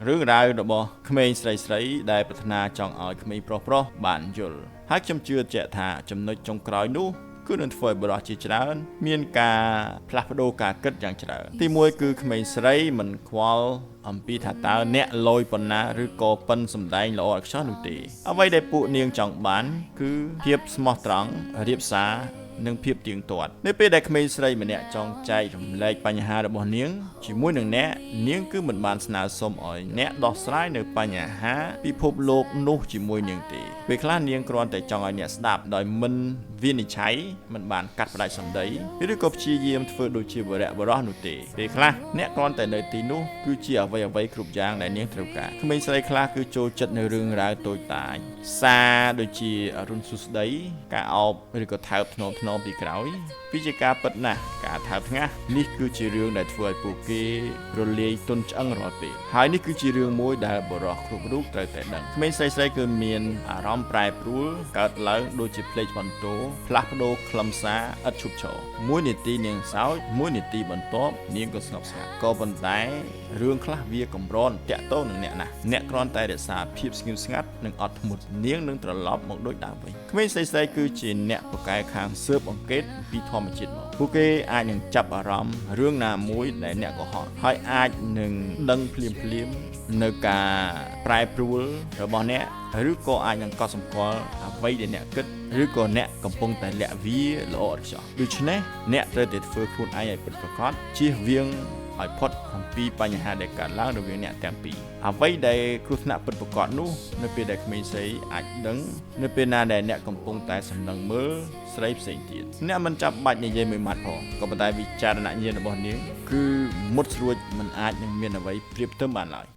រឿងរ៉ាវរបស់ក្មេងស្រីស្រីដែលប្រាថ្នាចង់ឲ្យក្មេងប្រុសប្រុសបានយល់ហើយខ្ញុំជឿជាក់ថាចំណុចចុងក្រោយនោះគឺនឹងធ្វើឲ្យបុរសជាច្រើន មានការផ្លាស់ប្ដូរការគិតយ៉ាងច្រើនទីមួយគឺក្មេងស្រីមិនខ្វល់អំពីថាតើអ្នកលយប៉ុណ្ណាឬក៏ប៉ិនសម្ដែងល្អឥតខ្ចោះនោះទេអ្វីដែលពួកនាងចង់បានគឺភាពស្មោះត្រង់រៀបសារ និងភាពទៀងទាត់នៅពេលដែលក្មេងស្រីម្នាក់ចង់ចែករំលែកបញ្ហារបស់នាងជាមួយនឹងអ្នកនាងគឺមិនបានស្នើសុំឲ្យអ្នកដោះស្រាយនៅបញ្ហាពិភពលោកនោះជាមួយនាងទេពេលខ្លះនាងគ្រាន់តែចង់ឲ្យអ្នកស្ដាប់ដោយមិនវិនិច្ឆ័យមិនបានកាត់ផ្ដាច់សម្ដីឬក៏ព្យាយាមធ្វើដូចជាវរៈបុរសនោះទេពេលខ្លះអ្នកគ្រាន់តែនៅទីនោះគឺជាអ្វីអ្វីគ្រប់យ៉ាងដែលនាងត្រូវការក្មេងស្រីខ្លះគឺចូលចិត្តនៅរឿងរ៉ាវតូចតាចសារដូចជាអរុណសួស្តីការអោបឬក៏ថើបថ្នមថ្នមពីក្រោយវាជាការពិតណាស់ការថើបថ្ងាសនេះគឺជារឿងដែលធ្វើឲ្យពួកគេរលាយទន់ឆ្អឹងរាល់ពេលហើយនេះគឺជារឿងមួយដែលបុរសគ្រប់រូបត្រូវតែដឹងក្មេងស្រីៗគឺមានអារម្មណ៍ប្រែប្រួលកើតឡើងដូចជាភ្លេចបន្ទោផ្លាស់ប្ដូរខ្លឹមសារឥតឈប់ឈរមួយនាទីនាងសើចមួយនាទីបន្ទាប់នាងក៏ស្ងប់ស្ងាត់ក៏ប៉ុន្តែរឿងខ្លះវាកម្រនតាក់ទងនឹងអ្នកណាស់អ្នកគ្រាន់តែរក្សាភាពស្ងៀមស្ងាត់និងអត់ធ្មត់នាងនឹងត្រឡប់មកដូចដើមវិញក្មេងស្រីៗគឺជាអ្នកពូកែខាងស៊ើបអង្កេតពីធម្មជាតិមកពួកគេអាចនឹងចាប់អារម្មណ៍រឿងណាមួយដែលអ្នកកុហកហើយអាចនឹងដឹងភ្លាមភ្លាមៗនៅការប្រែប្រួលរបស់អ្នកឬក៏អាចនឹងកត់សម្គាល់អ្វីដែលអ្នកគិតឬក៏អ្នកកំពុងតែលាក់វាល្អឥតខ្ចោះដូច្នេះអ្នកត្រូវតែធ្វើខ្លួនឯងឲ្យពិតប្រាកដជៀសវាងឲ្យផុតអំពីបញ្ហាដែលកើតឡើងរវាងអ្នកទាំងពីរអ្វីដែលគ្រោះថ្នាក់ពិតប្រាកដនោះនៅពេលដែលក្មេងស្រីអាចដឹងនៅពេលណាដែលអ្នកកំពុងតែសម្លឹងមើលស្រីផ្សេងទៀតអ្នកមិនចាំបាច់និយាយមួយម៉ាត់ផងក៏ប៉ុន្តែវិចារណញ្ញាណរបស់នាងគឺមុតស្រួចមិនអាចនឹងមានអ្វីប្រៀបផ្ទឹមបានឡើយ។